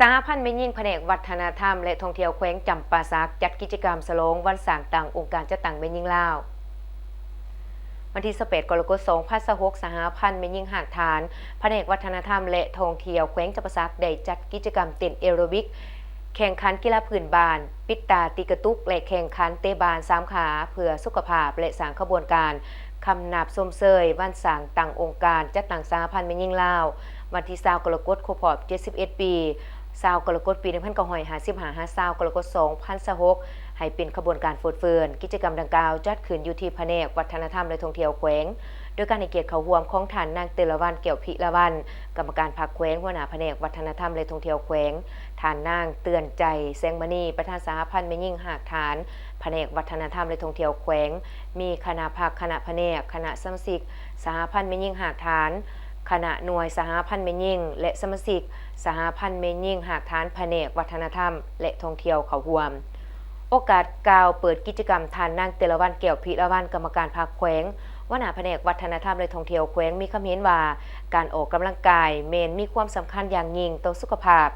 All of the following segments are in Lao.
ສະຫະພັນແມ່ຍິງພະແນກວັດທະນະທຳ ແລະ ທ່ອງທ່ຽວແຂວງຈຳປາສັກ ຈັດກິດຈະກຳສະຫຼອງວັນສ້າງຕັ້ງອົງການຈັດຕັ້ງແມ່ຍິງລາວ. ວັນທີຊາວແປດ ກໍລະກົດ ສອງພັນຊາວຫົກ ສະຫະພັນແມ່ຍິງຮາກຖານ ພະແນກວັດທະນະທຳ ແລະ ທ່ອງທ່ຽວແຂວງຈຳປາສັກ ໄດ້ຈັດກິດຈະກຳເຕັ້ນແອໂຣບິກ, ແຂ່ງຂັນກິລາພື້ນບ້ານ, ປິດຕາຕີກະຕຸກ ແລະ ແຂ່ງຂັນເຕະບານສາມຂາ ເພື່ອສຸຂະພາບ ແລະ ສ້າງຂະບວນການຄຳນັບຊົມເຊີຍວັນສ້າງຕັ້ງອົງການຈັດຕັ້ງສະຫະພັນແມ່ຍິງລາວ ວັນທີຊາວ ກໍລະກົດ ຄົບຮອບ ເຈັດສິບເອັດປີ. ຊາວ ກໍລະກົດ ປີໜຶ່ງພັນເກົ້າຮ້ອຍຫ້າສິບຫ້າ ຫາ ຊາວ ກໍລະກົດ ສອງພັນຊາວຫົກ ໃຫ້ເປັນຂະບວນການຟົດເຟື້ນ. ກິດຈະກຳດັ່ງກ່າວຈັດຂຶ້ນຢູ່ທີ່ພະແນກວັດທະນະທຳ ແລະ ທ່ອງທ່ຽວແຂວງ ໂດຍການໃຫ້ກຽດເຂົ້າຮ່ວມຂອງທ່ານນາງ ເຕີລະວັນ ແກ້ວພິລະວັນ ກຳມະການພັກແຂວງ, ຫົວໜ້າພະແນກວັດທະນະທຳ ແລະ ທ່ອງທ່ຽວແຂວງ, ທ່ານນາງ ເຕືອນໃຈ ແສງມະນີ ປະທານສະຫະພັນແມ່ຍິງຮາກຖານພະແນກວັດທະນະທຳ ແລະ ທ່ອງທ່ຽວແຂວງ, ມີຄະນະພັກ, ຄະນະພະແນກ, ຄະນະສະມາຊິກສະຫະພັນແມ່ຍິງຮາກຖານ, ຄະນະໜ່ວຍສະຫະພັນແມ່ຍິງ ແລະ ສະມາຊິກສະຫະພັນແມ່ຍິງຮາກຖານພະແນກວັດທະນະທຳ ແລະ ທ່ອງທ່ຽວເຂົ້າຮ່ວມ. ໂອກາດກ່າວເປີດກິດຈະກຳ, ທ່ານນາງ ເຕີລະວັນ ແກ້ວພິລະວັນ ກຳມະການພັກແຂວງ, ຫົວໜ້າພະແນກວັດທະນະທຳ ແລະ ທ່ອງທ່ຽວແຂວງ ມີຄຳເຫັນວ່າ ການອອກກຳລັງກາຍແມ່ນມີຄວາມສຳຄັນຢ່າງຍິ່ງຕໍ່ສຸຂະພາບ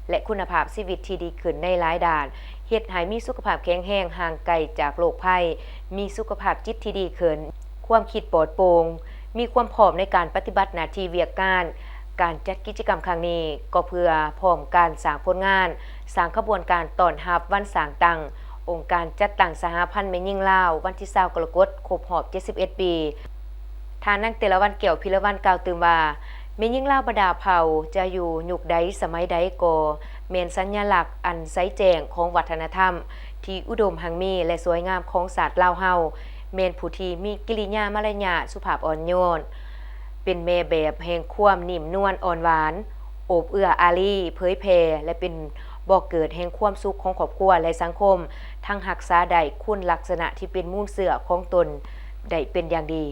ແລະ ຄຸນນະພາບຊີວິດທີ່ດີຂຶ້ນໃນຫຼາຍດ້ານ, ເຮັດໃຫ້ມີສຸຂະພາບແຂງແຮງ, ຫ່າງໄກຈາກໂລກໄພ, ມີສຸຂະພາບຈິດທີ່ດີຂຶ້ນ, ຄວາມຄິດປອດໂປ່ງ, ມີຄວາມພ້ອມໃນການປະຕິບັດໜ້າທີ່ວຽກງານ. ການຈັດກິດຈະກຳຄັ້ງນີ້ກໍເພື່ອພ້ອມການສ້າງຜົນງານ, ສ້າງຂະບວນການຕ້ອນຮັບວັນສ້າງຕັ້ງອົງການຈັດຕັ້ງສະຫະພັນແມ່ຍິງລາວ ວັນທີຊາວ ກໍລະກົດ ຄົບຮອບ ເຈັດສິບເອັດປີ. ທ່ານນາງ ເຕີລະວັນ ແກ້ວພິລະວັນ ກ່າວຕື່ມວ່າ ແມ່ຍິງລາວບັນດາເຜົ່າຈະຢູ່ຍຸກໃດສະໄໝໃດກໍແມ່ນສັນຍະລັກອັນໃສແຈ້ງຂອງວັດທະນະທຳທີ່ອຸດົມຮັ່ງມີ ແລະ ສວຍງາມຂອງຊາດລາວເຮົາ, ແມ່ນຜູ້ທີ່ມີກິລິຍາມາລະຍາດສຸພາບອ່ອນໂຍນ, ເປັນແມ່ແບບແຫ່ງຄວາມນິ້ມນວນອ່ອນຫວານ, ໂອບເອື້ອອາຣີ, ເຜີຍແຜ່ ແລະ ເປັນບໍ່ເກີດແຫ່ງຄວາມສຸກຂອງຄອບຄົວ ແລະ ສັງຄົມ, ທັງຮັກສາໄດ້ຄຸນລັກສະນະທີ່ເປັນມູນເຊື້ອຂອງຕົນໄດ້ເປັນຢ່າງດີ.